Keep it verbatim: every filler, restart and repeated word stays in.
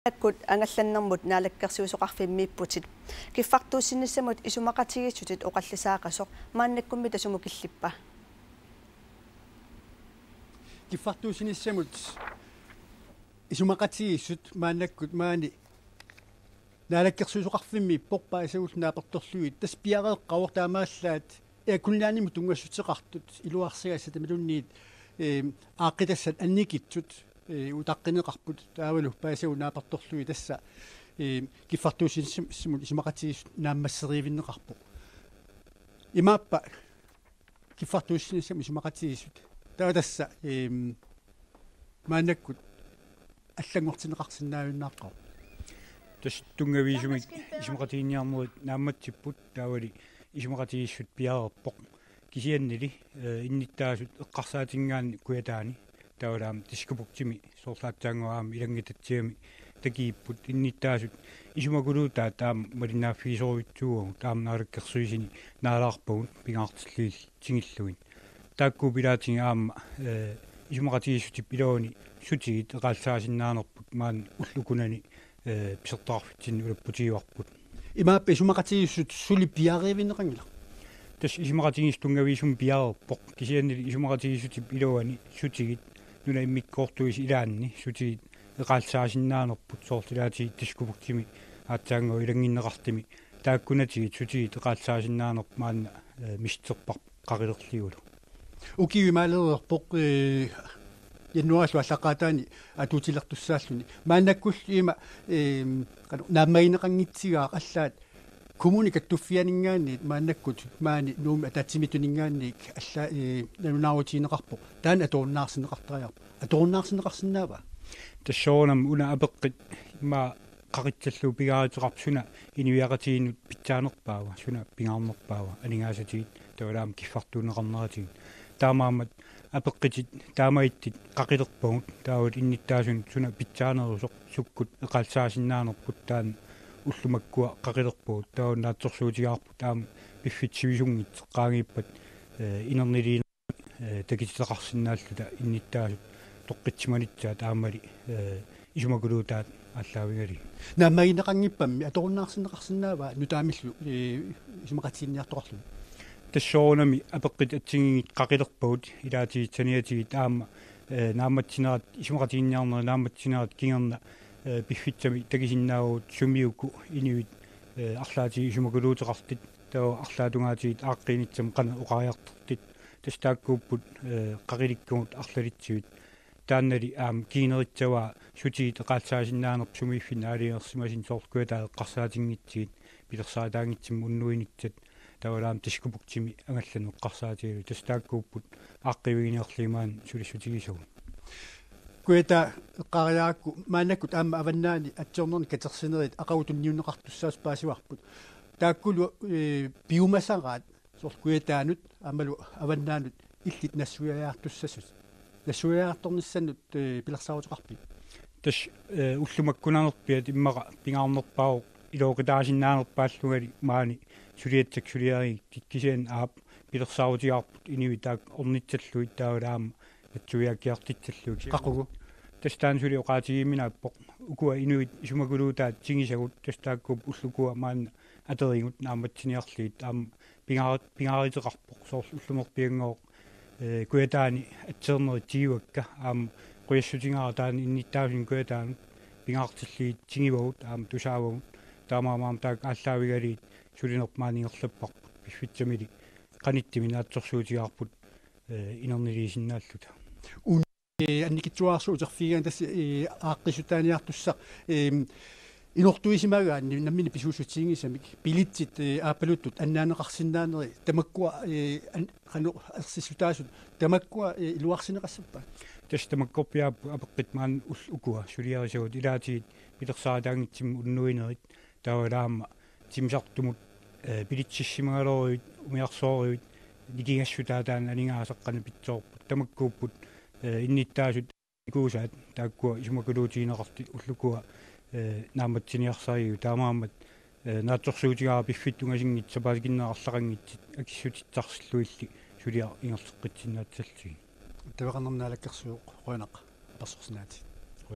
Maannakkut angallannermut naalakkersuisoqarfimmiipputit. Kiffartuussinissamut isumaqatigiissutit oqallisaaqasoq maannakkummi tasumukillippa? Kiffartuussinissamut isumaqatigiissut maannakkut maani naalakkersuisoqarfimmiippoq paasagullu naapertorlugit, tassa piareeqqavoq taamaallaat Air Greenlandimut tunngassuteqartut iluarsagassat imaluunniit, eh, aaqqitassat annikitsut, eh, utaqqineqarput taavalu paasagut naapertorlugit tassa, eh, kiffartuussinissamut isumaqatigiissut naammasserivinneqarpoq. Imaappa kiffartuussinissamut isumaqatigiissut. Taava tassa, ehm, maannakkut allanngortinneqarsinnaajunnaarpoq. Tassa tunngaviusumik isumaqatiginninniarnerit naammatsipput taavali isumaqatigiissut piareerpoq. Kisiannili, eh, innuttaasut eqqarsaatigigaanni Kujataani taavalu aamma Diskobugtimi soorlu aatsaannguaq aamma ilanngutaatsiami takuupput innuttaasut isumakuluutaat aamma malinnaaffigisorujussuuagut aamma naalakkersuisuni naalaarpagut pingaartillugit tigullugu. Taakku ilaatigut aamma, eh, isumaqatigiissutip iluani sutigut eqaallisaasinnaanerput maani ulloq ukunani, eh, pisortaqarfitsinni ulapputigivarput. Imaappa isumaqatigiissut suli piareevinneqanngilaq? Tassa isumaqatigiissut tunngaviusumik piareerpoq. Kisiannili isumaqatigiissutip iluani sutigut nunap immikkoortuisa ilaanni sutigut eqaallisaasinnaanerput soorlu ilaatigut Diskobugtimi aatsaannguaq ilanngunneqartumi taakkunatigut sutigut eqaallisaasinnaanerput maanna, eh, misissorparput qaqilerlugulu. Ukiup imaalereerpoq, eh, januaarilu aallaqqaataani atuutilertussaalluni. Maannakkullu ima, eh, qanoq naammagineqanngitsigaaq allaat kommuni kattuffianinngaanniit maannakkut maani Nuummi ataatsimiittuminngaanniit alla, eh, nalunaarutigineqarpoq. Taanna atorunnaarsinneqartariaqarpoq. Atorunnaarsinneqarsinnaava? Tassa soorunami una apeqqut immaqa qaqitsallugu pingaaruteqarpoq suna inuiaqatigiinnut pitsaanerpaava, suna pingaarnerpaava, aningaasatigut taavalu aamma kiffartuunneqarneratigut. Taamaammat apeqqutit taamaattut qaqilerpagut taavalu innuttaasunut suna pitsaanerusoq sukkut eqaallisaasinnaanerput taanna ullut makkua qaqilerpagut taava naatsorsuutigaarput aamma piffissaq sivisunngitsoq qaangiuppat, eh, inerniliineq eh, takutitaqarsinnaalluta innuttaasut toqqitsimanitsaat aammali, eh, isumakuluutaat aallaavigalugit. Naammagineqanngippammi atorunnaarsinneqarsinnaava nutaamillu, eh, isumaqatiginninniartoqarluni? Tassa soorunami apeqqut assigiinngitsut qaqilerpagut ilaatigut saniatigut aamma, eh, naammassinerat isumaqatiginninniarnerit naammassinerat kingorna, eh, piffissami takusinnaavagut sumiuku inuit, eh, arlaatigut isumakuluuteqartut taava arlaat tungaatigut aaqqiinissami qanoq oqariartortut. Tassa taakkuupput, eh, qaqilikkugut arlalittut. Taannali aamma kingunerissavaa sutigut eqaallisaasinnaanerput sumiiffinni aalajangersimasuni soorlu Kujataani eqqarsaatinngitsut, pilersaarutaanngitsumik unnuinissat, taavalu aamma Diskobugtimi angallanneq eqqarsaatigalugu. Tassa taakkuupput aaqqiiviginiarlugit maani sulissutigisagut. Kujataa eqqaariarakku maannakkut aamma avannaani atsiornernik katersinerit aqagu tunniunneqartussaasut paasivarput. Taakkulu, eh, piumasaraat soorlu Kujataanut aammalu avannaanut illit nassuiaartussasut. Nassuiaartornissannut, eh, pilersaaruteqarpit? Tassa, eh, ullut makkunarnerpiat immaqa pingaarnerpaavoq ilooqataasinnaanerpaallungali maani suliassat suliarigakkit kisianni aap pilersaarutigaarput inuit taakku ornissallugit taavalu aamma nassuiaakkiartussallugit. Qaqugu? Tassa taanna suli oqaatigiuminaappoq. Ukua inuit isumakuluutaat tigusagut tassa taakkuupput ullut ukua maanna atorigut naammassiniarlugit aamma pingaar-, pingaaruteqarpoq soorlu ullumerpianngooq, eh, Kujataani atsiornerit tigivakka aamma qujassutigaara taanna innuttaasunut Kujataanut pingaartillugit tiguagut aamma tusaavagut taamaammat aamma taakku aallaavigalugit sulinerput maani ingerlapparput piffissamili qanittumi naatsorsuutigaarput, eh, inerniliisinnaalluta. Un-, eh, annikitsuararsuup uterfigigaanni tassa, eh, aaqqissutaaniartussaq, eh, inortuisimagaanni nammineq pisuussutiginngisamik billetsit, eh, aappaluttut annaaneqarsinnaaneri tamakkua, eh, an-, qanoq ersissutaasut tamakkua, eh, iluarsineqassappat? Tassa tamakkorpiaapput apeqqut maani ullut ukua suliarisagut ilaatigut pilersaarutaanngitsumik unnuinerit taavalu aamma timmisartumut, eh, billetsissimagaluaruit umiarsuaruit nikingassutaat taanna aningaasaq qanoq pitsoorput tamakkuupput, eh, innuttaasut ikuusaat taakkua isumakuluutigineqartut ullut ukua, eh, naammassiniarsarigakkit taamaammat, eh, naatsorsuutigaara piffissap tungasunngitsoq sapaatip akunnerani arlaqanngitsut akissutissarsiorlugillu suliaq ingerlaqqissinnaatsallugu. Taveqarnermi naalakkersuisoq qujanaq apersorsinnaagatsigit.